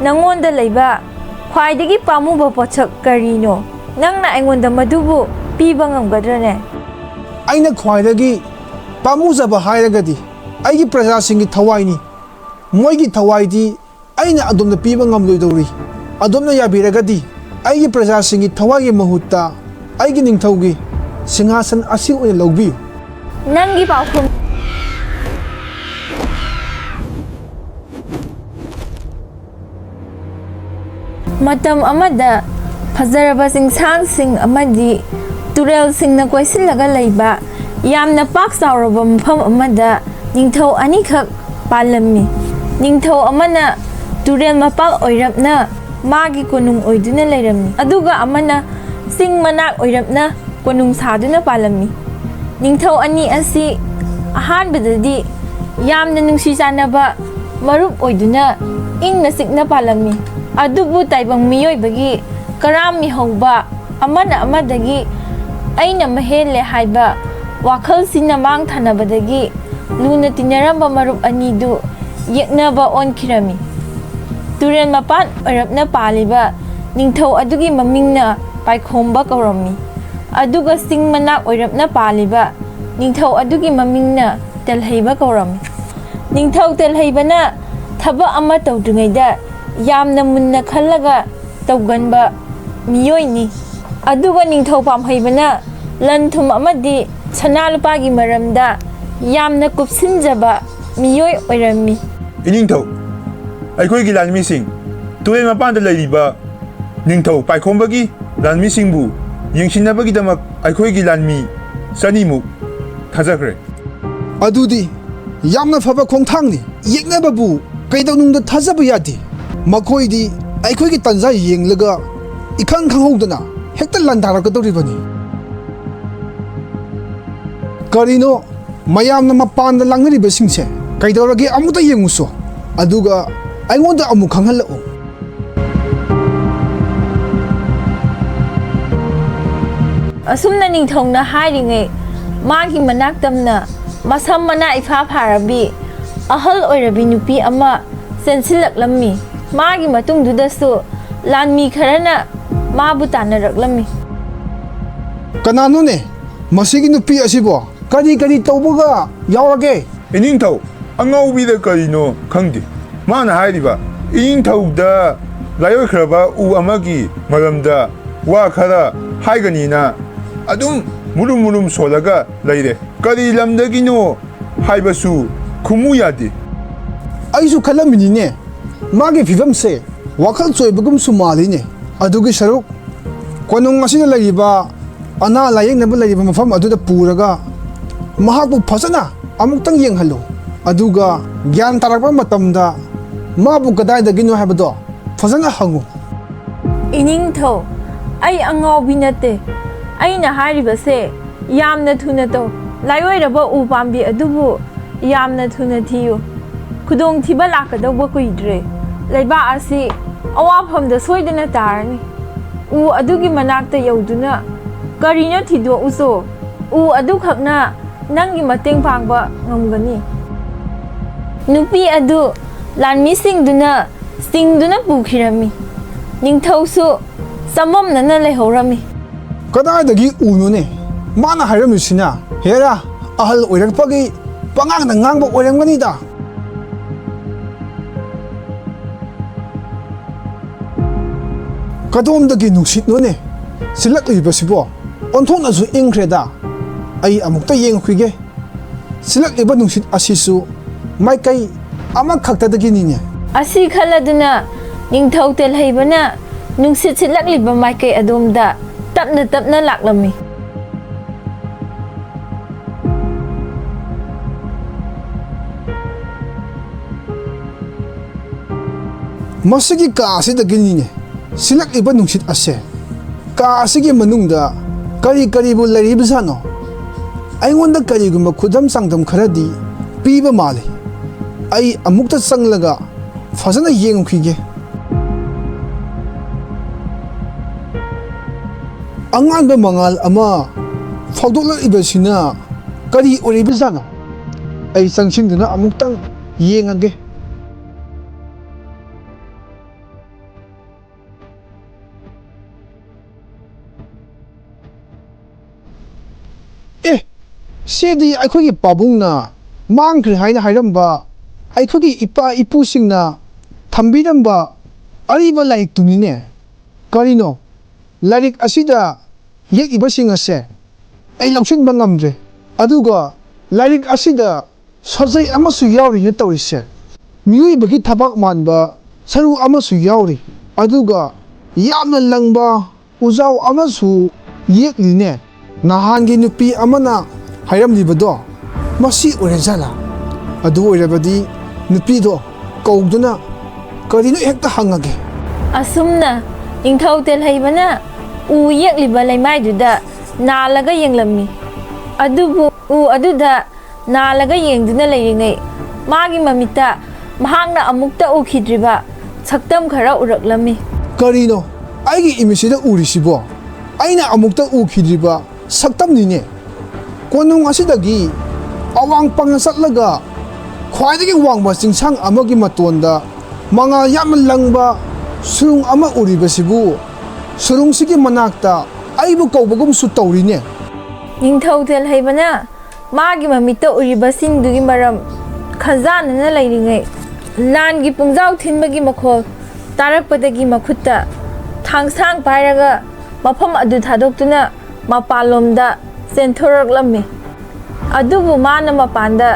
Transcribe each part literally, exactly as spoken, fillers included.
ꯅꯉꯣꯟꯗ ꯂꯩꯕ ꯈ꯭ꯋꯥꯏꯗꯒꯤ ꯄꯥꯝꯃꯨꯕ ꯄꯣꯠꯁꯛ ꯀꯔꯤꯅꯣ? ꯅꯪꯅ ꯑꯩꯉꯣꯟꯗ ꯃꯗꯨꯕꯨ ꯄꯤꯕ ꯉꯝꯒꯗ꯭ꯔꯅꯦ? ꯑꯩꯅ ꯈ꯭ꯋꯥꯏꯗꯒꯤ ꯄꯥꯝꯃꯨꯖꯕ ꯍꯥꯏꯔꯒꯗꯤ ꯑꯩꯒꯤ ꯄ꯭ꯔꯖꯥꯁꯤꯡꯒꯤ ꯊꯋꯥꯏꯅꯤ꯫ ꯃꯣꯏꯒꯤ ꯊꯋꯥꯏꯗꯤ ꯑꯩꯅ ꯑꯗꯣꯝꯗ ꯄꯤꯕ ꯉꯝꯂꯣꯏꯗꯧꯔꯤ꯫ ꯑꯗꯣꯝꯅ ꯌꯥꯕꯤꯔꯒꯗꯤ ꯑꯩꯒꯤ ꯄ꯭ꯔꯖꯥꯁꯤꯡꯒꯤ ꯊꯋꯥꯏꯒꯤ ꯃꯍꯨꯠꯇ ꯑꯩꯒꯤ ꯅꯤꯡꯊꯧꯒꯤ ꯁꯤꯡꯍꯥꯁꯟ ꯑꯁꯤ ꯑꯣꯏꯅ ꯂꯧꯕꯤꯌꯨ꯫ ꯅꯪꯒꯤ ꯄꯥꯎꯈꯨꯝ꯫ ꯃꯇꯝ ꯑꯃꯗ ꯐꯖꯔꯕ ꯆꯤꯡꯁꯥꯡꯁꯤꯡ ꯑꯃꯗꯤ ꯇꯨꯔꯦꯜꯁꯤꯡꯅ ꯀꯣꯏꯁꯤꯜꯂꯒ ꯂꯩꯕ ꯌꯥꯝꯅ ꯄꯥꯛ ꯆꯥꯎꯔꯕ ꯃꯐꯝ ꯑꯃꯗ ꯅꯤꯡꯊꯧ ꯑꯅꯤꯈꯛ ꯄꯥꯜꯂꯝꯃꯤ꯫ ꯅꯤꯡꯊꯧ ꯑꯃꯅ ꯇꯨꯔꯦꯜ ꯃꯄꯥꯜ ꯑꯣꯏꯔꯞꯅ ꯃꯥꯒꯤ ꯀꯣꯅꯨꯡ ꯑꯣꯏꯗꯨꯅ ꯂꯩꯔꯝꯃꯤ, ꯑꯗꯨꯒ ꯑꯃꯅ ꯆꯤꯡ ꯃꯅꯥꯛ ꯑꯣꯏꯔꯞꯅ ꯀꯣꯅꯨꯡ ꯁꯥꯗꯨꯅ ꯄꯥꯜꯂꯝꯃꯤ꯫ ꯅꯤꯡꯊꯧ ꯑꯅꯤ ꯑꯁꯤ ꯑꯍꯥꯟꯕꯗꯗꯤ ꯌꯥꯝꯅ ꯅꯨꯡꯁꯤ ꯆꯥꯟꯅꯕ ꯃꯔꯨꯞ ꯑꯣꯏꯗꯨꯅ ꯏꯪꯅ ꯆꯤꯛꯅ ꯄꯥꯜꯂꯝꯃꯤ꯫ ꯑꯗꯨꯕꯨ ꯇꯥꯏꯕꯪ ꯃꯤꯑꯣꯏꯕꯒꯤ ꯀꯔꯥꯝ ꯃꯤꯍꯧꯕ, ꯑꯃꯅ ꯑꯃꯗꯒꯤ "ꯑꯩꯅ ꯃꯍꯦꯜꯂꯦ" ꯍꯥꯏꯕ ꯋꯥꯈꯜꯁꯤꯅ ꯃꯥꯡ ꯊꯥꯅꯕꯗꯒꯤ ꯂꯨꯅ ꯇꯤꯟꯅꯔꯝꯕ ꯃꯔꯨꯞ ꯑꯅꯤꯗꯨ ꯌꯦꯛꯅꯕ ꯑꯣꯟꯈꯤꯔꯝꯃꯤ꯫ ꯇꯨꯔꯦꯜ ꯃꯄꯥꯟ ꯑꯣꯏꯔꯞꯅ ꯄꯥꯜꯂꯤꯕ ꯅꯤꯡꯊꯧ ꯑꯗꯨꯒꯤ ꯃꯃꯤꯡꯅ ꯄꯥꯏꯈꯣꯝꯕ ꯀꯧꯔꯝꯃꯤ, ꯑꯗꯨꯒ ꯆꯤꯡ ꯃꯅꯥꯛ ꯑꯣꯏꯔꯞꯅ ꯄꯥꯜꯂꯤꯕ ꯅꯤꯡꯊꯧ ꯑꯗꯨꯒꯤ ꯃꯃꯤꯡꯅ ꯇꯦꯜꯍꯩꯕ ꯀꯧꯔꯝꯃꯤ꯫ ꯅꯤꯡꯊꯧ ꯇꯦꯜꯍꯩꯕꯅ ꯊꯕꯛ ꯑꯃ ꯇꯧꯗ꯭ꯔꯤꯉꯩꯗ ꯌꯥꯝꯅ ꯃꯨꯟꯅ ꯈꯜꯂꯒ ꯇꯧꯒꯟꯕ ꯃꯤꯑꯣꯏꯅꯤ꯫ ꯑꯗꯨꯒ ꯅꯤꯡꯊꯧ ꯄꯥꯝꯍꯩꯕꯅ ꯂꯟ ꯊꯨꯝ ꯑꯃꯗꯤ ꯁꯅꯥ ꯂꯨꯄꯥꯒꯤ ꯃꯔꯝꯗ ꯌꯥꯝꯅ ꯀꯨꯞꯁꯤꯟꯖꯕ ꯃꯤꯑꯣꯏ ꯑꯣꯏꯔꯝꯃꯤ꯫ ꯏꯅꯤꯡꯊꯧ, ꯑꯩꯈꯣꯏꯒꯤ ꯂꯥꯟꯃꯤꯁꯤꯡ ꯇꯨꯔꯦꯜ ꯃꯄꯥꯟꯗ ꯂꯩꯔꯤꯕ ꯅꯤꯡꯊꯧ ꯄꯥꯏꯈꯣꯝꯕꯒꯤ ꯂꯥꯟꯃꯤꯁꯤꯡꯕꯨ ꯌꯦꯡꯁꯤꯟꯅꯕꯒꯤꯗꯃꯛ ꯑꯩꯈꯣꯏꯒꯤ ꯂꯥꯟꯃꯤ ꯆꯅꯤꯃꯨꯛ ꯊꯥꯖꯈ꯭ꯔꯦ꯫ ꯑꯗꯨꯗꯤ ꯌꯥꯝꯅ ꯐꯕ ꯈꯣꯡꯊꯥꯡꯅꯤ꯫ ꯌꯦꯛꯅꯕꯕꯨ ꯀꯩꯗꯧꯅꯨꯡꯗ ꯊꯥꯖꯕ ꯌꯥꯗꯦ꯫ ꯃꯈꯣꯏꯗꯤ ꯑꯩꯈꯣꯏꯒꯤ ꯇꯥꯟꯖꯥ ꯌꯦꯡꯂꯒ ꯏꯈꯪ ꯈꯪꯍꯧꯗꯅ ꯍꯦꯛꯇ ꯂꯥꯟꯗꯥꯔꯛꯀꯗꯧꯔꯤꯕꯅꯤ꯫ ꯀꯔꯤꯅꯣ, ꯃꯌꯥꯝꯅ ꯃꯄꯥꯟꯗ ꯂꯥꯡꯅꯔꯤꯕꯁꯤꯡꯁꯦ? ꯀꯩꯗꯧꯔꯒꯦ, ꯑꯃꯨꯛꯇ ꯌꯦꯡꯉꯨꯁꯣ, ꯑꯗꯨꯒ ꯑꯩꯉꯣꯟꯗ ꯑꯃꯨꯛ ꯈꯪꯍꯜꯂꯛꯎ꯫ ꯑꯁꯨꯝꯅ ꯅꯤꯡꯊꯧꯅ ꯍꯥꯏꯔꯤꯉꯩ, ꯃꯥꯒꯤ ꯃꯅꯥꯛ ꯇꯝꯅ ꯃꯁꯝ ꯃꯅꯥ ꯏꯐꯥ ꯐꯥꯔꯕꯤ, ꯑꯍꯜ ꯑꯣꯏꯔꯕꯤ ꯅꯨꯄꯤ ꯑꯃ ꯆꯦꯟꯁꯤꯜꯂꯛꯂꯝꯃꯤ꯫ ꯃꯥꯒꯤ ꯃꯇꯨꯡꯗꯨꯗꯁꯨ ꯂꯥꯟꯃꯤ ꯈꯔꯅ ꯃꯥꯕꯨ ꯇꯥꯟꯅꯔꯛꯂꯝꯃꯤ꯫ ꯀꯅꯥꯅꯣꯅꯦ ꯃꯁꯤꯒꯤ ꯅꯨꯄꯤ ꯑꯁꯤꯕꯣ? ꯀꯔꯤ ꯀꯔꯤ ꯇꯧꯕꯒ ꯌꯥꯎꯔꯒꯦ? ꯏꯅꯤꯡꯊꯧ, ꯑꯉꯥꯎꯕꯤꯗ ꯀꯔꯤꯅꯣ ꯈꯪꯗꯦ꯫ ꯃꯥꯅ ꯍꯥꯏꯔꯤꯕ, ꯏꯅꯤꯡꯊꯧꯗ ꯂꯥꯏꯑꯣꯏꯈ꯭ꯔꯕ ꯎ ꯑꯃꯒꯤ ꯃꯔꯝꯗ ꯋꯥ ꯈꯔ ꯍꯥꯏꯒꯅꯤꯅ ꯑꯗꯨꯝ ꯃꯨꯔꯨꯝ ꯃꯨꯔꯨꯝ ꯁꯣꯜꯂꯒ ꯂꯩꯔꯦ꯫ ꯀꯔꯤ ꯂꯝꯗꯒꯤꯅꯣ ꯍꯥꯏꯕꯁꯨ ꯈꯨꯝꯃꯨ ꯌꯥꯗꯦ꯫ ꯑꯩꯁꯨ ꯈꯜꯂꯝꯃꯤꯅꯤꯅꯦ, ꯃꯥꯒꯤ ꯐꯤꯕꯝꯁꯦ ꯋꯥꯈꯜ ꯆꯣꯏꯕꯒꯨꯝꯁꯨ ꯃꯥꯜꯂꯤꯅꯦ꯫ ꯑꯗꯨꯒꯤ ꯁꯔꯨꯛ, ꯀꯣꯅꯨꯡ ꯑꯁꯤꯗ ꯂꯩꯔꯤꯕ ꯑꯅꯥ ꯂꯥꯌꯦꯡꯅꯕ ꯂꯩꯔꯤꯕ ꯃꯐꯝ ꯑꯗꯨꯗ ꯄꯨꯔꯒ ꯃꯍꯥꯛꯄꯨ ꯐꯖꯅ ꯑꯃꯨꯛꯇꯪ ꯌꯦꯡꯍꯜꯂꯨ꯫ ꯑꯗꯨꯒ ꯒ꯭ꯌꯥꯟ ꯇꯥꯔꯛꯄ ꯃꯇꯝꯗ ꯃꯥꯕꯨ ꯀꯗꯥꯏꯗꯒꯤꯅꯣ ꯍꯥꯏꯕꯗꯣ ꯐꯖꯅ ꯍꯪꯉꯨ꯫ ꯏꯅꯤꯡꯊꯧ, ꯑꯩ ꯑꯉꯥꯎꯕꯤ ꯅꯠꯇꯦ꯫ ꯑꯩꯅ ꯍꯥꯏꯔꯤꯕꯁꯦ ꯌꯥꯝꯅ ꯊꯨꯅ ꯇꯧ꯫ ꯂꯥꯏꯑꯣꯏꯔꯕ ꯎ ꯄꯥꯝꯕꯤ ꯑꯗꯨꯕꯨ ꯌꯥꯝꯅ ꯊꯨꯅ ꯊꯤꯌꯨ꯫ ꯈꯨꯗꯣꯡꯊꯤꯕ ꯂꯥꯛꯀꯗꯧꯕ ꯀꯨꯏꯗ꯭ꯔꯦ꯫ ꯂꯩꯕꯥꯛ ꯑꯁꯤ ꯑꯋꯥꯐꯝꯗ ꯁꯣꯏꯗꯅ ꯇꯥꯔꯅꯤ꯫ ꯎ ꯑꯗꯨꯒꯤ ꯃꯅꯥꯛꯇ ꯌꯧꯗꯨꯅ ꯀꯔꯤꯅꯣ ꯊꯤꯗꯣꯛꯎꯆꯣ꯫ ꯎ ꯑꯗꯨꯈꯛꯅ ꯅꯪꯒꯤ ꯃꯇꯦꯡ ꯄꯥꯡꯕ ꯉꯝꯒꯅꯤ꯫ ꯅꯨꯄꯤ ꯑꯗꯨ ꯂꯥꯟꯃꯤꯁꯤꯡꯗꯨꯅ ꯆꯤꯡꯗꯨꯅ ꯄꯨꯈꯤꯔꯝꯃꯤ꯫ ꯅꯤꯡꯊꯧꯁꯨ ꯆꯃꯝꯅꯅ ꯂꯩꯍꯧꯔꯝꯃꯤ꯫ ꯀꯗꯥꯏꯗꯒꯤ ꯎꯅꯣꯅꯦ? ꯃꯥꯅ ꯍꯥꯏꯔꯝꯃꯤꯁꯤꯅ ꯍꯦꯔꯥ, ꯑꯍꯜ ꯑꯣꯏꯔꯛꯄꯒꯤ ꯄꯉꯥꯡꯗ ꯉꯥꯡꯕ ꯑꯣꯏꯔꯝꯒꯅꯤꯗ꯫ ꯀꯗꯣꯝꯗꯒꯤ ꯅꯨꯡꯁꯤꯠꯅꯣꯅꯦ ꯁꯤꯜꯂꯛꯂꯤꯕꯁꯤꯕꯣ? ꯑꯣꯟꯊꯣꯛꯅꯁꯨ ꯏꯪꯈ꯭ꯔꯦꯗ꯫ ꯑꯩ ꯑꯃꯨꯛꯇ ꯌꯦꯡꯉꯨꯈꯤꯒꯦ꯫ ꯁꯤꯜꯂꯛꯂꯤꯕ ꯅꯨꯡꯁꯤꯠ ꯑꯁꯤꯁꯨ ꯃꯥꯏꯀꯩ ꯑꯃꯈꯛꯇꯗꯒꯤꯅꯤꯅꯦ꯫ ꯑꯁꯤ ꯈꯜꯂꯗꯨꯅ ꯅꯤꯡꯊꯧ ꯇꯦꯜꯍꯩꯕꯅ ꯅꯨꯡꯁꯤꯠ ꯁꯤꯠꯂꯛꯂꯤꯕ ꯃꯥꯏꯀꯩ ꯑꯗꯣꯝꯗ ꯇꯞꯅ ꯇꯞꯅ ꯂꯥꯛꯂꯝꯃꯤ꯫ ꯃꯁꯤꯒꯤ ꯀꯥ ꯑꯁꯤꯗꯒꯤꯅꯤꯅꯦ ꯁꯤꯜꯂꯛꯂꯤꯕ ꯅꯨꯡꯁꯤꯠ ꯑꯁꯦ꯫ ꯀꯥ ꯑꯁꯤꯒꯤ ꯃꯅꯨꯡꯗ ꯀꯔꯤ ꯀꯔꯤꯕꯨ ꯂꯩꯔꯤꯕꯖꯥꯠꯅꯣ? ꯑꯩꯉꯣꯟꯗ ꯀꯔꯤꯒꯨꯝꯕ ꯈꯨꯗꯝ ꯆꯥꯡꯗꯝ ꯈꯔꯗꯤ ꯄꯤꯕ ꯃꯥꯜꯂꯤ꯫ ꯑꯩ ꯑꯃꯨꯛꯇ ꯆꯪꯂꯒ ꯐꯖꯅ ꯌꯦꯡꯉꯨꯈꯤꯒꯦ꯫ ꯑꯉꯥꯟꯕ ꯃꯉꯥꯜ ꯑꯃ ꯐꯥꯎꯗꯣꯛꯂꯛꯂꯤꯕꯁꯤꯅ ꯀꯔꯤ ꯑꯣꯏꯔꯤꯕꯖꯥꯠꯅꯣ? ꯑꯩ ꯆꯪꯁꯤꯟꯗꯨꯅ ꯑꯃꯨꯛꯇꯪ ꯌꯦꯡꯉꯒꯦ꯫ ꯁꯤꯗꯤ ꯑꯩꯈꯣꯏꯒꯤ ꯄꯥꯕꯨꯡꯅ ꯃꯥꯡꯈ꯭ꯔꯦ ꯍꯥꯏꯅ ꯍꯥꯏꯔꯝꯕ, ꯑꯩꯈꯣꯏꯒꯤ ꯏꯄꯥ ꯏꯄꯨꯁꯤꯡꯅ ꯊꯝꯕꯤꯔꯝꯕ ꯑꯔꯤꯕ ꯂꯥꯏꯔꯤꯛꯇꯨꯅꯤꯅꯦ꯫ ꯀꯔꯤꯅꯣ? ꯂꯥꯏꯔꯤꯛ ꯑꯁꯤꯗ ꯌꯦꯛꯂꯤꯕꯁꯤꯡ ꯑꯁꯦ ꯑꯩ ꯂꯧꯁꯤꯟꯕ ꯉꯝꯗ꯭ꯔꯦ꯫ ꯑꯗꯨꯒ ꯂꯥꯏꯔꯤꯛ ꯑꯁꯤꯗ ꯁꯥꯖꯩ ꯑꯃꯁꯨ ꯌꯥꯎꯔꯤꯅ ꯇꯧꯔꯤꯁꯦ꯫ ꯃꯤꯑꯣꯏꯕꯒꯤ ꯊꯕꯥꯛ ꯃꯥꯟꯕ ꯁꯔꯨ ꯑꯃꯁꯨ ꯌꯥꯎꯔꯤ꯫ ꯑꯗꯨꯒ ꯌꯥꯝꯅ ꯂꯪꯕ ꯎꯖꯥꯎ ꯑꯃꯁꯨ ꯌꯦꯛꯂꯤꯅꯦ꯫ ꯅꯍꯥꯟꯒꯤ ꯅꯨꯄꯤ ꯑꯃꯅ ꯍꯥꯏꯔꯝꯂꯤꯕꯗꯣ ꯃꯁꯤ ꯑꯣꯏꯔꯖꯥꯠꯂꯥ? ꯑꯗꯨ ꯑꯣꯏꯔꯕꯗꯤ ꯅꯨꯄꯤꯗꯣ ꯀꯧꯗꯨꯅ ꯀꯔꯤꯅꯣ ꯍꯦꯛꯇ ꯍꯪꯉꯒꯦ꯫ ꯑꯁꯨꯝꯅ ꯅꯤꯡꯊꯧ ꯇꯦꯜꯍꯩꯕꯅ ꯎ ꯌꯦꯛꯂꯤꯕ ꯂꯩꯃꯥꯏꯗꯨꯗ ꯅꯥꯜꯂꯒ ꯌꯦꯡꯂꯝꯃꯤ꯫ ꯑꯗꯨꯕꯨ ꯎ ꯑꯗꯨꯗ ꯅꯥꯜꯂꯒ ꯌꯦꯡꯗꯨꯅ ꯂꯩꯔꯤꯉꯩ ꯃꯥꯒꯤ ꯃꯃꯤꯠꯇ ꯃꯍꯥꯛꯅ ꯑꯃꯨꯛꯇ ꯎꯈꯤꯗ꯭ꯔꯤꯕ ꯁꯛꯇꯝ ꯈꯔ ꯎꯔꯛꯂꯝꯃꯤ꯫ ꯀꯔꯤꯅꯣ ꯑꯩꯒꯤ ꯏꯃꯤꯠꯁꯤꯗ ꯎꯔꯤꯁꯤꯕꯣ? ꯑꯩꯅ ꯑꯃꯨꯛꯇ ꯎꯈꯤꯗ꯭ꯔꯤꯕ ꯁꯛꯇꯝꯅꯤꯅꯦ꯫ ꯀꯣꯅꯨꯡ ꯑꯁꯤꯗꯒꯤ ꯑꯋꯥꯡ ꯄꯪꯅ ꯆꯠꯂꯒ ꯈ꯭ꯋꯥꯏꯗꯒꯤ ꯋꯥꯡꯕ ꯆꯤꯡꯁꯥꯡ ꯑꯃꯒꯤ ꯃꯇꯣꯟꯗ ꯃꯉꯥꯜ ꯌꯥꯝꯅ ꯂꯪꯕ ꯁꯨꯔꯨꯡ ꯑꯃ ꯎꯔꯤꯕꯁꯤꯕꯨ ꯁꯨꯔꯨꯡꯁꯤꯒꯤ ꯃꯅꯥꯛꯇ ꯑꯩꯕꯨ ꯀꯧꯕꯒꯨꯝꯁꯨ ꯇꯧꯔꯤꯅꯦ꯫ ꯅꯤꯡꯊꯧ ꯇꯦꯜꯍꯩꯕꯅ ꯃꯥꯒꯤ ꯃꯃꯤꯠꯇ ꯎꯔꯤꯕꯁꯤꯡꯗꯨꯒꯤ ꯃꯔꯝ ꯈꯟꯖꯥꯟꯅꯅ ꯂꯩꯔꯤꯉꯩ ꯂꯥꯟꯒꯤ ꯄꯨꯡꯖꯥꯎ ꯊꯤꯟꯕꯒꯤ ꯃꯈꯣꯜ ꯇꯥꯔꯛꯄꯗꯒꯤ ꯃꯈꯨꯠꯇ ꯊꯥꯡꯁꯥꯡ ꯄꯥꯏꯔꯒ ꯃꯐꯝ ꯑꯗꯨ ꯊꯥꯗꯣꯛꯇꯨꯅ ꯃꯄꯥꯟꯂꯣꯝꯗ ꯆꯦꯟꯊꯣꯔꯛꯂꯝꯃꯤ꯫ ꯑꯗꯨꯕꯨ ꯃꯥꯅ ꯃꯄꯥꯟꯗ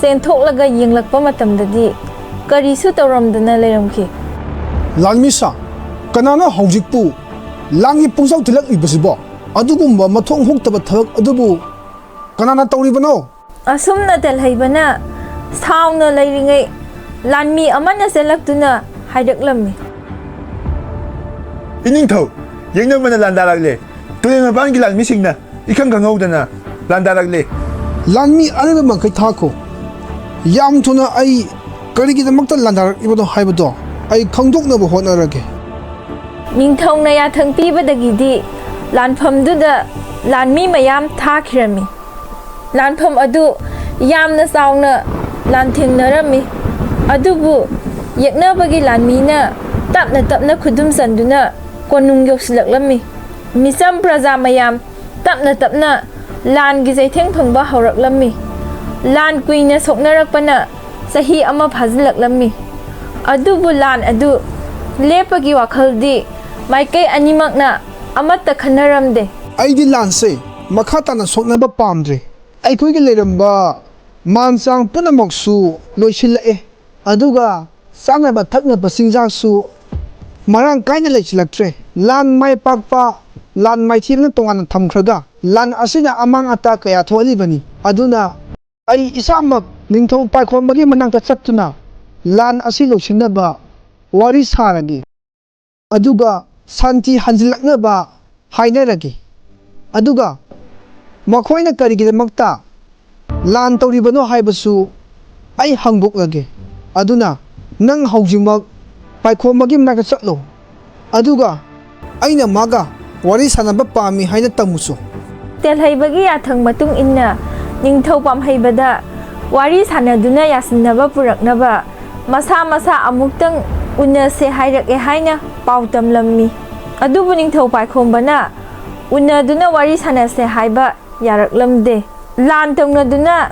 ꯆꯦꯟꯊꯣꯛꯂꯒ ꯌꯦꯡꯂꯛꯄ ꯃꯇꯝꯗꯗꯤ ꯀꯔꯤꯁꯨ ꯇꯧꯔꯝꯗꯅ ꯂꯩꯔꯝꯈꯤ꯫ ꯂꯥꯟꯃꯤꯁꯥ, ꯀꯅꯥꯅꯣ ꯍꯧꯖꯤꯛꯄꯨ ꯂꯥꯟꯒꯤ ꯄꯨꯡꯖꯥꯎ ꯊꯤꯜꯂꯛꯂꯤꯕꯁꯤꯕꯣ? ꯑꯗꯨꯒꯨꯝꯕ ꯃꯊꯣꯡ ꯍꯨꯛꯇꯕ ꯊꯕꯛ ꯑꯗꯨꯕꯨ ꯀꯅꯥꯅ ꯇꯧꯔꯤꯕꯅꯣ? ꯑꯁꯨꯝꯅ ꯇꯦꯜꯍꯩꯕꯅ ꯁꯥꯎꯅ ꯂꯩꯔꯤꯉꯩ ꯂꯥꯟꯃꯤ ꯑꯃꯅ ꯆꯦꯜꯂꯛꯇꯨꯅ ꯍꯥꯏꯔꯛꯂꯝꯃꯤ꯫ ꯏꯅꯤꯡꯊꯧ, ꯌꯦꯛꯅꯕꯅ ꯂꯥꯟꯗꯥꯔꯛꯂꯦ꯫ ꯇꯨꯔꯦꯜ ꯃꯄꯥꯟꯒꯤ ꯂꯥꯟꯃꯤꯁꯤꯡꯅ ꯏꯈꯪ ꯈꯪꯍꯧꯗꯅ ꯂꯥꯟꯗꯥꯔꯛꯂꯦ꯫ ꯂꯥꯟꯃꯤ ꯑꯔꯤꯕ ꯃꯈꯩ ꯊꯥꯈꯣ꯫ ꯌꯥꯝ ꯊꯨꯅ ꯑꯩ ꯀꯔꯤꯒꯤꯗꯃꯛꯇ ꯂꯥꯟꯗꯥꯔꯛꯂꯤꯕꯅꯣ ꯍꯥꯏꯕꯗꯣ ꯑꯩ ꯈꯪꯗꯣꯛꯅꯕ ꯍꯣꯠꯅꯔꯒꯦ꯫ ꯅꯤꯡꯊꯧꯅ ꯌꯥꯊꯪ ꯄꯤꯕꯗꯒꯤꯗꯤ ꯂꯥꯟꯐꯝꯗꯨꯗ ꯂꯥꯟꯃꯤ ꯃꯌꯥꯝ ꯊꯥꯈꯤꯔꯝꯃꯤ꯫ ꯂꯥꯟꯐꯝ ꯑꯗꯨ ꯌꯥꯝꯅ ꯆꯥꯎꯅ ꯂꯥꯟꯊꯦꯡꯅꯔꯝꯃꯤ꯫ ꯑꯗꯨꯕꯨ ꯌꯦꯛꯅꯕꯒꯤ ꯂꯥꯟꯃꯤꯅ ꯇꯞꯅ ꯇꯞꯅ ꯈꯨꯗꯨꯝ ꯆꯟꯗꯨꯅ ꯀꯣꯅꯨꯡ ꯌꯧꯁꯤꯜꯂꯛꯂꯝꯃꯤ꯫ ꯃꯤꯆꯝ ꯄ꯭ꯔꯖꯥ ꯃꯌꯥꯝ ꯇꯞꯅ ꯇꯞꯅ ꯂꯥꯟꯒꯤ ꯆꯩꯊꯦꯡ ꯐꯪꯕ ꯍꯧꯔꯛꯂꯝꯃꯤ꯫ ꯂꯥꯟ ꯀꯨꯏꯅ ꯁꯣꯛꯅꯔꯛꯄꯅ ꯆꯍꯤ ꯑꯃ ꯐꯥꯖꯤꯜꯂꯛꯂꯝꯃꯤ꯫ ꯑꯗꯨꯕꯨ ꯂꯥꯟ ꯑꯗꯨ ꯂꯦꯞꯄꯒꯤ ꯋꯥꯈꯜꯗꯤ ꯃꯥꯏꯀꯩ ꯑꯅꯤꯃꯛꯅ ꯑꯃꯠꯇ ꯈꯟꯅꯔꯝꯗꯦ꯫ ꯑꯩꯗꯤ ꯂꯥꯟꯁꯦ ꯃꯈꯥ ꯇꯥꯅ ꯁꯣꯛꯅꯕ ꯄꯥꯝꯗ꯭ꯔꯦ꯫ ꯑꯩꯈꯣꯏꯒꯤ ꯂꯩꯔꯝꯕ ꯃꯥꯟ ꯆꯥꯡ ꯄꯨꯝꯅꯃꯛꯁꯨ ꯂꯣꯏꯁꯤꯜꯂꯛꯑꯦ꯫ ꯑꯗꯨꯒ ꯆꯥꯅꯕ ꯊꯛꯅꯕ ꯆꯤꯟꯖꯥꯛꯁꯨ ꯃꯔꯥꯡ ꯀꯥꯏꯅ ꯂꯩꯁꯤꯜꯂꯛꯇ꯭ꯔꯦ꯫ ꯂꯥꯟ ꯃꯥꯏ ꯄꯥꯛꯄ, ꯂꯥꯟ ꯃꯥꯏꯊꯤꯕꯅ ꯇꯣꯉꯥꯟꯅ ꯊꯝꯈ꯭ꯔꯒ, ꯂꯥꯟ ꯑꯁꯤꯅ ꯑꯃꯥꯡ ꯑꯇꯥ ꯀꯌꯥ ꯊꯣꯛꯍꯜꯂꯤꯕꯅꯤ꯫ ꯑꯗꯨꯅ ꯑꯩ ꯏꯁꯥꯃꯛ ꯅꯤꯡꯊꯧ ꯄꯥꯏꯈꯣꯝꯕꯒꯤ ꯃꯅꯥꯛꯇ ꯆꯠꯇꯨꯅ ꯂꯥꯟ ꯑꯁꯤ ꯂꯣꯏꯁꯤꯟꯅꯕ ꯋꯥꯔꯤ ꯁꯥꯔꯒꯦ꯫ ꯑꯗꯨꯒ ꯁꯥꯟꯇꯤ ꯍꯟꯖꯤꯜꯂꯛꯅꯕ ꯍꯥꯏꯅꯔꯒꯦ꯫ ꯑꯗꯨꯒ ꯃꯈꯣꯏꯅ ꯀꯔꯤꯒꯤꯗꯃꯛꯇ ꯂꯥꯟ ꯇꯧꯔꯤꯕꯅꯣ ꯍꯥꯏꯕꯁꯨ ꯑꯩ ꯍꯪꯗꯣꯛꯂꯒꯦ꯫ ꯑꯗꯨꯅ ꯅꯪ ꯍꯧꯖꯤꯛꯃꯛ ꯄꯥꯏꯈꯣꯝꯕꯒꯤ ꯃꯅꯥꯛꯇ ꯆꯠꯂꯣ꯫ ꯑꯗꯨꯒ ꯑꯩꯅ ꯃꯥꯒ ꯋꯥꯔꯤ ꯁꯥꯟꯅꯕ ꯄꯥꯝꯃꯤ ꯍꯥꯏꯅ ꯇꯝꯃꯨꯁꯨ꯫ ꯇꯦꯜꯍꯩꯕꯒꯤ ꯌꯥꯊꯪ ꯃꯇꯨꯡ ꯏꯟꯅ ꯅꯤꯡꯊꯧ ꯄꯥꯝꯍꯩꯕꯗ ꯋꯥꯔꯤ ꯁꯥꯟꯅꯗꯨꯅ ꯌꯥꯁꯤꯟꯅꯕ ꯄꯨꯔꯛꯅꯕ ꯃꯁꯥ ꯃꯁꯥ ꯑꯃꯨꯛꯇꯪ ꯎꯅꯁꯦ ꯍꯥꯏꯔꯛꯑꯦ ꯍꯥꯏꯅ ꯄꯥꯎ ꯇꯝꯂꯝꯃꯤ꯫ ꯑꯗꯨꯕꯨ ꯅꯤꯡꯊꯧ ꯄꯥꯏꯈꯣꯝꯕꯅ ꯎꯅꯗꯨꯅ ꯋꯥꯔꯤ ꯁꯥꯟꯅꯁꯦ ꯍꯥꯏꯕ ꯌꯥꯔꯛꯂꯝꯗꯦ꯫ ꯂꯥꯟ ꯇꯧꯅꯗꯨꯅ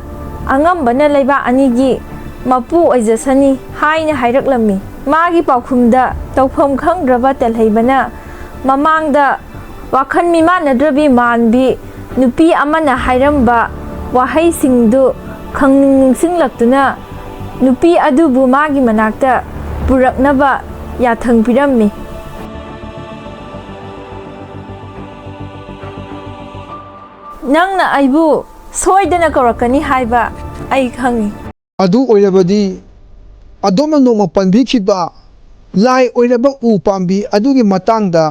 ꯑꯉꯝꯕꯅ ꯂꯩꯕꯥꯛ ꯑꯅꯤꯒꯤ ꯃꯄꯨ ꯑꯣꯏꯖꯁꯅꯤ ꯍꯥꯏꯅ ꯍꯥꯏꯔꯛꯂꯝꯃꯤ꯫ ꯃꯥꯒꯤ ꯄꯥꯎꯈꯨꯝꯗ ꯇꯧꯐꯝ ꯈꯪꯗ꯭ꯔꯕ ꯇꯦꯜꯍꯩꯕꯅ ꯃꯃꯥꯡꯗ ꯋꯥꯈꯜ ꯃꯤꯃꯥꯟꯅꯗ꯭ꯔꯕꯤ ꯃꯥꯟꯕꯤ ꯅꯨꯄꯤ ꯑꯃꯅ ꯍꯥꯏꯔꯝꯕ ꯋꯥꯍꯩꯁꯤꯡꯗꯨ ꯈꯪꯅꯤꯡ ꯅꯤꯡꯁꯤꯡꯂꯛꯇꯨꯅ ꯅꯨꯄꯤ ꯑꯗꯨꯕꯨ ꯃꯥꯒꯤ ꯃꯅꯥꯛꯇ ꯄꯨꯔꯛꯅꯕ ꯌꯥꯊꯪ ꯄꯤꯔꯝꯃꯤ꯫ "ꯅꯪꯅ ꯑꯩꯕꯨ ꯁꯣꯏꯗꯅ ꯀꯧꯔꯛꯀꯅꯤ ꯍꯥꯏꯕ ꯑꯩ ꯈꯪꯏ꯫" "ꯑꯗꯨ ꯑꯣꯏꯔꯕꯗꯤ ꯑꯗꯣꯝꯅ ꯅꯣꯡꯃ ꯄꯟꯕꯤꯈꯤꯕ ꯂꯥꯏ ꯑꯣꯏꯔꯕ ꯎ ꯄꯥꯝꯕꯤ ꯑꯗꯨꯒꯤ ꯃꯇꯥꯡꯗ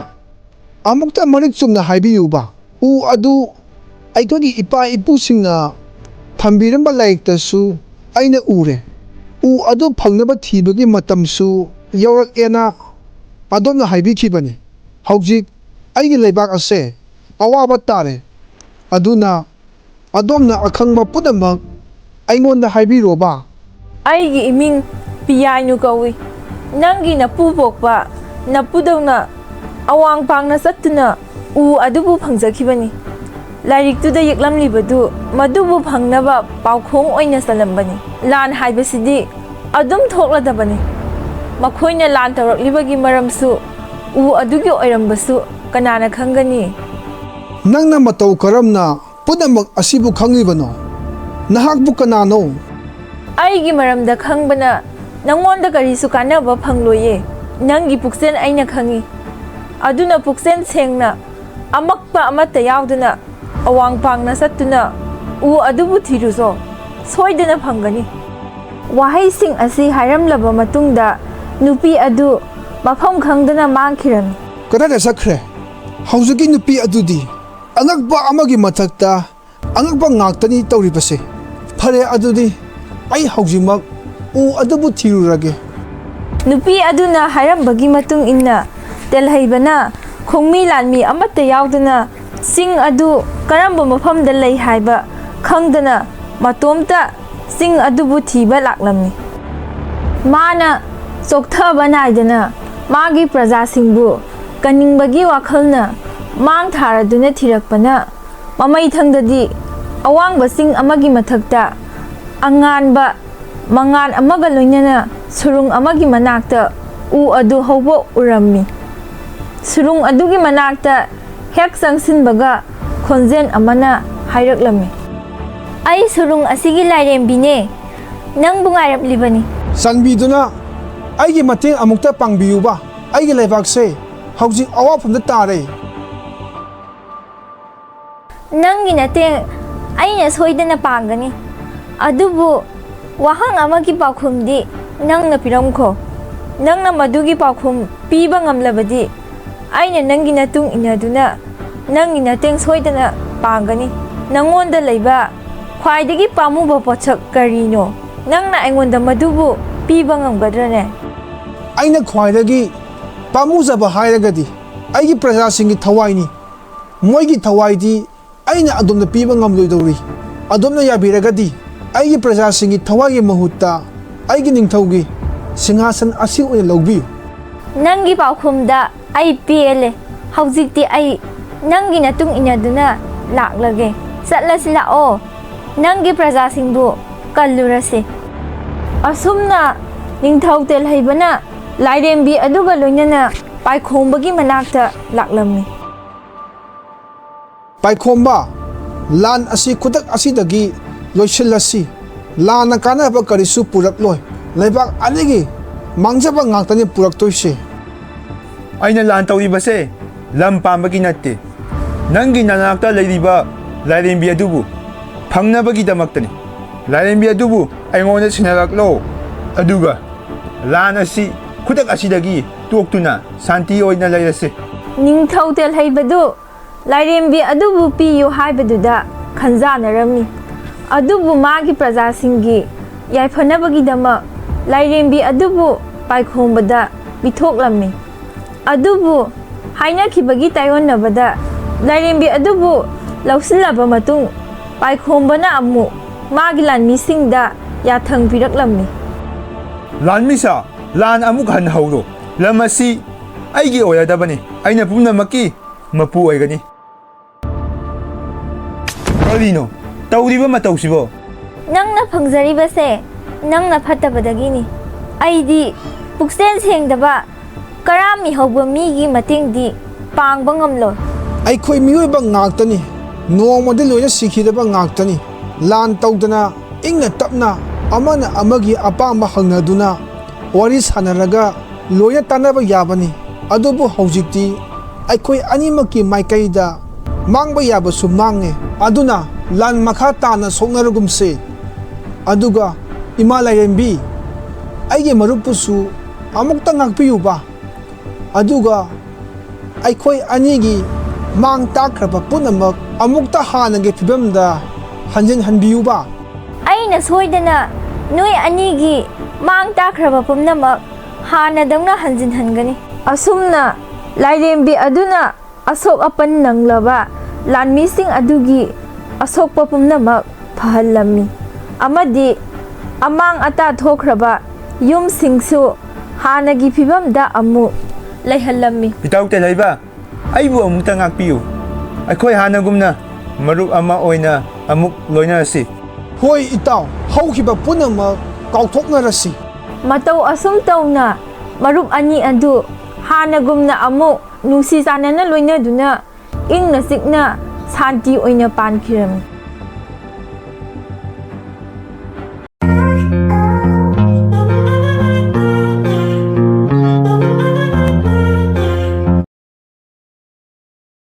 ꯑꯃꯨꯛꯇ ꯃꯔꯤꯛ ꯆꯨꯝꯅ ꯍꯥꯏꯕꯤꯌꯨꯕ꯫ ꯎ ꯑꯗꯨ ꯑꯩꯈꯣꯏꯒꯤ ꯏꯄꯥ ꯏꯄꯨꯁꯤꯡꯅ ꯊꯝꯕꯤꯔꯝꯕ ꯂꯥꯏꯔꯤꯛꯇꯁꯨ ꯑꯩꯅ ꯎꯔꯦ꯫ ꯎ ꯑꯗꯨ ꯐꯪꯅꯕ ꯊꯤꯕꯒꯤ ꯃꯇꯝꯁꯨ ꯌꯧꯔꯛꯑꯦꯅ ꯑꯗꯣꯝꯅ ꯍꯥꯏꯕꯤꯈꯤꯕꯅꯤ꯫ ꯍꯧꯖꯤꯛ ꯑꯩꯒꯤ ꯂꯩꯕꯥꯛ ꯑꯁꯦ ꯑꯋꯥꯕ ꯇꯥꯔꯦ꯫ ꯑꯗꯨꯅ ꯑꯗꯣꯝꯅ ꯑꯈꯪꯕ ꯄꯨꯝꯅꯃꯛ ꯑꯩꯉꯣꯟꯗ ꯍꯥꯏꯕꯤꯔꯣꯕ꯫" "ꯑꯩꯒꯤ ꯏꯃꯤꯡ ꯄꯤꯌꯥꯏꯅꯨ ꯀꯧꯏ꯫ ꯅꯪꯒꯤ ꯅꯄꯨ ꯄꯣꯛꯄ ꯅꯄꯨꯗꯧꯅ ꯑꯋꯥꯡ ꯄꯥꯡꯅ ꯆꯠꯇꯨꯅ ꯎ ꯑꯗꯨꯕꯨ ꯐꯪꯖꯈꯤꯕꯅꯤ꯫ ꯂꯥꯏꯔꯤꯛꯇꯨꯗ ꯌꯦꯛꯂꯝꯂꯤꯕꯗꯨ ꯃꯗꯨꯕꯨ ꯐꯪꯅꯕ ꯄꯥꯎꯈꯣꯡ ꯑꯣꯏꯅ ꯆꯜꯂꯝꯕꯅꯤ꯫ ꯂꯥꯟ ꯍꯥꯏꯕꯁꯤꯗꯤ ꯑꯗꯨꯝ ꯊꯣꯛꯂꯗꯕꯅꯤ꯫ ꯃꯈꯣꯏꯅ ꯂꯥꯟ ꯇꯧꯔꯛꯂꯤꯕꯒꯤ ꯃꯔꯝꯁꯨ ꯎ ꯑꯗꯨꯒꯤ ꯑꯣꯏꯔꯝꯕꯁꯨ ꯀꯅꯥꯅ ꯈꯪꯒꯅꯤ? ꯅꯪꯅ ꯃꯇꯧ ꯀꯔꯝꯅ ꯄꯨꯝꯅꯃꯛ ꯑꯁꯤꯕꯨ ꯈꯪꯂꯤꯕꯅꯣ? ꯅꯍꯥꯛꯄꯨ ꯀꯅꯥꯅꯣ? ꯑꯩꯒꯤ ꯃꯔꯝꯗ ꯈꯪꯕꯅ ꯅꯪꯉꯣꯟꯗ ꯀꯔꯤꯁꯨ ꯀꯥꯟꯅꯕ ꯐꯪꯂꯣꯏꯌꯦ꯫ ꯅꯪꯒꯤ ꯄꯨꯛꯆꯦꯜ ꯑꯩꯅ ꯈꯪꯏ꯫ ꯑꯗꯨꯅ ꯄꯨꯛꯆꯦꯜ ꯁꯦꯡꯅ, ꯑꯃꯛꯄ ꯑꯃꯠꯇ ꯌꯥꯎꯗꯅ, ꯑꯋꯥꯡ ꯄꯥꯡꯅ ꯆꯠꯇꯨꯅ ꯎ ꯑꯗꯨꯕꯨ ꯊꯤꯔꯨꯆꯣ꯫ ꯁꯣꯏꯗꯅ ꯐꯪꯒꯅꯤ꯫ ꯋꯥꯍꯩꯁꯤꯡ ꯑꯁꯤ ꯍꯥꯏꯔꯝꯂꯕ ꯃꯇꯨꯡꯗ ꯅꯨꯄꯤ ꯑꯗꯨ ꯃꯐꯝ ꯈꯪꯗꯅ ꯃꯥꯡꯈꯤꯔꯝꯃꯤ꯫ ꯀꯗꯥꯏꯗ ꯆꯠꯈ꯭ꯔꯦ? ꯍꯧꯖꯤꯛꯀꯤ ꯅꯨꯄꯤ ꯑꯗꯨꯗꯤ ꯑꯉꯛꯄ ꯑꯃꯒꯤ ꯃꯊꯛꯇ ꯑꯉꯛꯄ ꯉꯥꯛꯇꯅꯤ ꯇꯧꯔꯤꯕꯁꯦ꯫ ꯐꯔꯦ, ꯑꯗꯨꯗꯤ ꯑꯩ ꯍꯧꯖꯤꯛꯃꯛ ꯎ ꯑꯗꯨꯕꯨ ꯊꯤꯔꯨꯔꯒꯦ꯫ ꯅꯨꯄꯤ ꯑꯗꯨꯅ ꯍꯥꯏꯔꯝꯕꯒꯤ ꯃꯇꯨꯡ ꯏꯟꯅ ꯇꯦꯜꯍꯩꯕꯅ ꯈꯣꯡꯃꯤ ꯂꯥꯟꯃꯤ ꯑꯃꯠꯇ ꯌꯥꯎꯗꯅ ꯆꯤꯡ ꯑꯗꯨ ꯀꯔꯝꯕ ꯃꯐꯝꯗ ꯂꯩ ꯍꯥꯏꯕ ꯈꯪꯗꯅ ꯃꯇꯣꯝꯇ ꯆꯤꯡ ꯑꯗꯨꯕꯨ ꯊꯤꯕ ꯂꯥꯛꯂꯝꯃꯤ꯫ ꯃꯥꯅ ꯆꯣꯛꯊꯕ ꯅꯥꯏꯗꯅ ꯃꯥꯒꯤ ꯄ꯭ꯔꯖꯥꯁꯤꯡꯕꯨ ꯀꯟꯅꯤꯡꯕꯒꯤ ꯋꯥꯈꯜꯅ ꯃꯥꯡ ꯊꯥꯔꯗꯨꯅ ꯊꯤꯔꯛꯄꯅ ꯃꯃꯩꯊꯪꯗꯗꯤ ꯑꯋꯥꯡꯕ ꯆꯤꯡ ꯑꯃꯒꯤ ꯃꯊꯛꯇ ꯑꯉꯥꯟꯕ ꯃꯉꯥꯜ ꯑꯃꯒ ꯂꯣꯏꯅꯅ ꯁꯨꯔꯨꯡ ꯑꯃꯒꯤ ꯃꯅꯥꯛꯇ ꯎ ꯑꯗꯨ ꯍꯧꯕ ꯎꯔꯝꯃꯤ꯫ ꯁꯨꯔꯨꯡ ꯑꯗꯨꯒꯤ ꯃꯅꯥꯛꯇ ꯍꯦꯛ ꯆꯪꯁꯤꯟꯕꯒ ꯈꯣꯟꯖꯦꯜ ꯑꯃꯅ ꯍꯥꯏꯔꯛꯂꯝꯃꯤ, "ꯑꯩ ꯁꯨꯔꯨꯡ ꯑꯁꯤꯒꯤ ꯂꯥꯏꯔꯦꯝꯕꯤꯅꯦ, ꯅꯪꯕꯨ ꯉꯥꯏꯔꯝꯂꯤꯕꯅꯤ꯫" ꯆꯥꯟꯕꯤꯗꯨꯅ ꯑꯩꯒꯤ ꯃꯇꯦꯡ ꯑꯃꯨꯛꯇ ꯄꯥꯡꯕꯤꯌꯨꯕ꯫ ꯑꯩꯒꯤ ꯂꯩꯕꯥꯛꯁꯦ ꯍꯧꯖꯤꯛ ꯑꯋꯥꯐꯝꯗ ꯇꯥꯔꯦ꯫ ꯅꯪꯒꯤ ꯅꯇꯦꯡ ꯑꯩꯅ ꯁꯣꯏꯗꯅ ꯄꯥꯡꯒꯅꯤ, ꯑꯗꯨꯕꯨ ꯋꯥꯍꯪ ꯑꯃꯒꯤ ꯄꯥꯎꯈꯨꯝꯗꯤ ꯅꯪꯅ ꯄꯤꯔꯝꯈꯣ꯫ ꯅꯪꯅ ꯃꯗꯨꯒꯤ ꯄꯥꯎꯈꯨꯝ ꯄꯤꯕ ꯉꯝꯂꯕꯗꯤ ꯑꯩꯅ ꯅꯪꯒꯤ ꯅꯇꯨꯡ ꯏꯟꯅꯗꯨꯅ ꯅꯪꯒꯤ ꯅꯇꯦꯡ ꯁꯣꯏꯗꯅ ꯄꯥꯡꯒꯅꯤ꯫ ꯅꯉꯣꯟꯗ ꯂꯩꯕ ꯈ꯭ꯋꯥꯏꯗꯒꯤ ꯄꯥꯝꯃꯨꯕ ꯄꯣꯠꯁꯛ ꯀꯔꯤꯅꯣ? ꯅꯪꯅ ꯑꯩꯉꯣꯟꯗ ꯃꯗꯨꯕꯨ ꯄꯤꯕ ꯉꯝꯒꯗ꯭ꯔꯅꯦ? ꯑꯩꯅ ꯈ꯭ꯋꯥꯏꯗꯒꯤ ꯄꯥꯝꯃꯨꯖꯕ ꯍꯥꯏꯔꯒꯗꯤ ꯑꯩꯒꯤ ꯄ꯭ꯔꯖꯥꯁꯤꯡꯒꯤ ꯊꯋꯥꯏꯅꯤ꯫ ꯃꯣꯏꯒꯤ ꯊꯋꯥꯏꯗꯤ ꯑꯩꯅ ꯑꯗꯣꯝꯗ ꯄꯤꯕ ꯉꯝꯂꯣꯏꯗꯧꯔꯤ꯫ ꯑꯗꯣꯝꯅ ꯌꯥꯕꯤꯔꯒꯗꯤ ꯑꯩꯒꯤ ꯄ꯭ꯔꯖꯥꯁꯤꯡꯒꯤ ꯊꯋꯥꯏꯒꯤ ꯃꯍꯨꯠꯇ ꯑꯩꯒꯤ ꯅꯤꯡꯊꯧꯒꯤ ꯁꯤꯡꯍꯥꯁꯟ ꯑꯁꯤ ꯑꯣꯏꯅ ꯂꯧꯕꯤꯌꯨ꯫ ꯅꯪꯒꯤ ꯄꯥꯎꯈꯨꯝꯗ ꯑꯩ ꯄꯦꯜꯂꯦ꯫ ꯍꯧꯖꯤꯛꯇꯤ ꯑꯩ ꯅꯪꯒꯤ ꯅꯇꯨꯡ ꯏꯟꯅꯗꯨꯅ ꯂꯥꯛꯂꯒꯦ꯫ ꯆꯠꯂꯁꯤ ꯂꯥꯛꯑꯣ, ꯅꯪꯒꯤ ꯄ꯭ꯔꯖꯥꯁꯤꯡꯕꯨ ꯀꯜꯂꯨꯔꯁꯤ꯫" ꯑꯁꯨꯝꯅ ꯅꯤꯡꯊꯧ ꯇꯦꯜꯍꯩꯕꯅ ꯂꯥꯏꯔꯦꯝꯕꯤ ꯑꯗꯨꯒ ꯂꯣꯏꯅꯅ ꯄꯥꯏꯈꯣꯝꯕꯒꯤ ꯃꯅꯥꯛꯇ ꯂꯥꯛꯂꯝꯃꯤ꯫ ꯄꯥꯏꯈꯣꯝꯕ, ꯂꯥꯟ ꯑꯁꯤ ꯈꯨꯗꯛ ꯑꯁꯤꯗꯒꯤ ꯂꯣꯏꯁꯤꯜꯂꯁꯤ꯫ ꯂꯥꯟꯅ ꯀꯥꯟꯅꯕ ꯀꯔꯤꯁꯨ ꯄꯨꯔꯛꯂꯣꯏ꯫ ꯂꯩꯕꯥꯛ ꯑꯅꯤꯒꯤ ꯃꯥꯡꯖꯕ ꯉꯥꯛꯇꯅꯤ ꯄꯨꯔꯛꯇꯣꯏꯁꯦ꯫ ꯑꯩꯅ ꯂꯥꯟ ꯇꯧꯔꯤꯕꯁꯦ ꯂꯝ ꯄꯥꯝꯕꯒꯤ ꯅꯠꯇꯦ꯫ ꯅꯪꯒꯤ ꯅꯅꯥꯛꯇ ꯂꯩꯔꯤꯕ ꯂꯥꯏꯔꯦꯝꯕꯤ ꯑꯗꯨꯕꯨ ꯐꯪꯅꯕꯒꯤꯗꯃꯛꯇꯅꯤ꯫ ꯂꯥꯏꯔꯦꯝꯕꯤ ꯑꯗꯨꯕꯨ ꯑꯩꯉꯣꯟꯗ ꯁꯤꯟꯅꯔꯛꯂꯣ꯫ ꯑꯗꯨꯒ ꯂꯥꯟ ꯑꯁꯤ ꯈꯨꯗꯛ ꯑꯁꯤꯗꯒꯤ ꯇꯣꯛꯇꯨꯅ ꯁꯥꯟꯇꯤ ꯑꯣꯏꯅ ꯂꯩꯔꯁꯤ꯫ ꯅꯤꯡꯊꯧ ꯇꯦꯜꯍꯩꯕꯗꯨ ꯂꯥꯏꯔꯦꯝꯕꯤ ꯑꯗꯨꯕꯨ ꯄꯤꯌꯨ ꯍꯥꯏꯕꯗꯨꯗ ꯈꯟꯖꯥꯅꯔꯝꯃꯤ꯫ ꯑꯗꯨꯕꯨ ꯃꯥꯒꯤ ꯄ꯭ꯔꯖꯥꯁꯤꯡꯒꯤ ꯌꯥꯏꯐꯅꯕꯒꯤꯗꯃꯛ ꯂꯥꯏꯔꯦꯝꯕꯤ ꯑꯗꯨꯕꯨ ꯄꯥꯏꯈꯣꯝꯕꯗ ꯄꯤꯊꯣꯛꯂꯝꯃꯤ꯫ ꯑꯗꯨꯕꯨ ꯍꯥꯏꯅꯈꯤꯕꯒꯤ ꯇꯥꯏꯑꯣꯟꯅꯕꯗ ꯂꯥꯏꯔꯦꯝꯕꯤ ꯑꯗꯨꯕꯨ ꯂꯧꯁꯤꯜꯂꯕ ꯃꯇꯨꯡ, ꯄꯥꯏꯈꯣꯝꯕꯅ ꯑꯃꯨꯛ ꯃꯥꯒꯤ ꯂꯥꯟꯃꯤꯁꯤꯡꯗ ꯌꯥꯊꯪ ꯄꯤꯔꯛꯂꯝꯃꯤ꯫ ꯂꯥꯟꯃꯤꯁꯥ, ꯂꯥꯟ ꯑꯃꯨꯛ ꯍꯟꯅ ꯍꯧꯔꯣ꯫ ꯂꯝ ꯑꯁꯤ ꯑꯩꯒꯤ ꯑꯣꯏꯔꯗꯕꯅꯤ꯫ ꯑꯩꯅ ꯄꯨꯝꯅꯃꯛꯀꯤ ꯃꯄꯨ ꯑꯣꯏꯒꯅꯤ꯫ ꯀꯔꯤꯅꯣ ꯇꯧꯔꯤꯕ ꯃꯇꯧꯁꯤꯕꯣ? ꯅꯪꯅ ꯐꯪꯖꯔꯤꯕꯁꯦ ꯅꯪꯅ ꯐꯠꯇꯕꯗꯒꯤꯅꯤ꯫ ꯑꯩꯗꯤ ꯄꯨꯛꯆꯦꯜ ꯁꯦꯡꯗꯕ, ꯀꯔꯥꯝ ꯃꯤꯍꯧꯕ ꯃꯤꯒꯤ ꯃꯇꯦꯡꯗꯤ ꯄꯥꯡꯕ ꯉꯝꯂꯣꯏ꯫ ꯑꯩꯈꯣꯏ ꯃꯤꯑꯣꯏꯕ ꯉꯥꯛꯇꯅꯤ꯫ ꯅꯣꯡꯃꯗꯤ ꯂꯣꯏꯅ ꯁꯤꯈꯤꯗꯕ ꯉꯥꯛꯇꯅꯤ꯫ ꯂꯥꯟ ꯇꯧꯗꯅ ꯏꯪꯅ ꯇꯞꯅ ꯑꯃꯅ ꯑꯃꯒꯤ ꯑꯄꯥꯝꯕ ꯍꯪꯅꯗꯨꯅ ꯋꯥꯔꯤ ꯁꯥꯟꯅꯔꯒ ꯂꯣꯏꯅ ꯇꯥꯟꯅꯕ ꯌꯥꯕꯅꯤ꯫ ꯑꯗꯨꯕꯨ ꯍꯧꯖꯤꯛꯇꯤ ꯑꯩꯈꯣꯏ ꯑꯅꯤꯃꯛꯀꯤ ꯃꯥꯏꯀꯩꯗ ꯃꯥꯡꯕ ꯌꯥꯕꯁꯨ ꯃꯥꯡꯉꯦ꯫ ꯑꯗꯨꯅ ꯂꯥꯟ ꯃꯈꯥ ꯇꯥꯅ ꯁꯣꯛꯅꯔꯒꯨꯝꯁꯦ꯫ ꯑꯗꯨꯒ ꯏꯃꯥ ꯂꯥꯏꯔꯦꯝꯕꯤ, ꯑꯩꯒꯤ ꯃꯔꯨꯞꯄꯨꯁꯨ ꯑꯃꯨꯛꯇ ꯉꯥꯛꯄꯤꯌꯨꯕ꯫ ꯑꯗꯨꯒ ꯑꯩꯈꯣꯏ ꯑꯅꯤꯒꯤ ꯃꯥꯡ ꯇꯥꯛꯈ꯭ꯔꯕ ꯄꯨꯝꯅꯃꯛ ꯑꯃꯨꯛꯇ ꯍꯥꯟꯅꯒꯤ ꯐꯤꯕꯝꯗ ꯍꯟꯖꯤꯟꯍꯟꯕꯤꯌꯨꯕ꯫ ꯑꯩꯅ ꯁꯣꯏꯗꯅ ꯅꯣꯏ ꯑꯅꯤꯒꯤ ꯃꯥꯡ ꯇꯥꯛꯈ꯭ꯔꯕ ꯄꯨꯝꯅꯃꯛ ꯍꯥꯟꯅꯗꯧꯅ ꯍꯟꯖꯤꯟꯍꯟꯒꯅꯤ꯫ ꯑꯁꯨꯝꯅ ꯂꯥꯏꯔꯦꯝꯕꯤ ꯑꯗꯨꯅ ꯑꯁꯣꯛ ꯑꯄꯟ ꯅꯪꯂꯕ ꯂꯥꯟꯃꯤꯁꯤꯡ ꯑꯗꯨꯒꯤ ꯑꯁꯣꯛꯄ ꯄꯨꯝꯅꯃꯛ ꯐꯍꯜꯂꯝꯃꯤ ꯑꯃꯗꯤ ꯑꯃꯥꯡ ꯑꯇꯥ ꯊꯣꯛꯈ꯭ꯔꯕ ꯌꯨꯝꯁꯤꯡꯁꯨ ꯍꯥꯟꯅꯒꯤ ꯐꯤꯕꯝꯗ ꯑꯃꯨꯛ ꯂꯩꯍꯜꯂꯝꯃꯤ꯫ ꯏꯇꯥꯎ ꯇꯦꯜꯍꯩꯕ, ꯑꯩꯕꯨ ꯑꯃꯨꯛꯇ ꯉꯥꯛꯄꯤꯌꯨ꯫ ꯑꯩꯈꯣꯏ ꯍꯥꯟꯅꯒꯨꯝꯅ ꯃꯔꯨꯞ ꯑꯃ ꯑꯣꯏꯅ ꯑꯃꯨꯛ ꯂꯣꯏꯅꯔꯁꯤ꯫ ꯍꯣꯏ ꯏꯇꯥꯎ, ꯍꯧꯈꯤꯕ ꯄꯨꯝꯅꯃꯛ ꯀꯥꯎꯊꯣꯛꯅꯔꯁꯤ꯫ ꯃꯇꯧ ꯑꯁꯨꯝ ꯇꯧꯅ ꯃꯔꯨꯞ ꯑꯅꯤ ꯑꯗꯨ ꯍꯥꯟꯅꯒꯨꯝꯅ ꯑꯃꯨꯛ ꯅꯨꯡꯁꯤ ꯆꯥꯟꯅꯅ ꯂꯣꯏꯅꯗꯨꯅ ꯏꯪꯅ ꯆꯤꯛꯅ ꯁꯥꯟꯇꯤ ꯑꯣꯏꯅ ꯄꯥꯟꯈꯤꯔꯝꯃꯤ꯫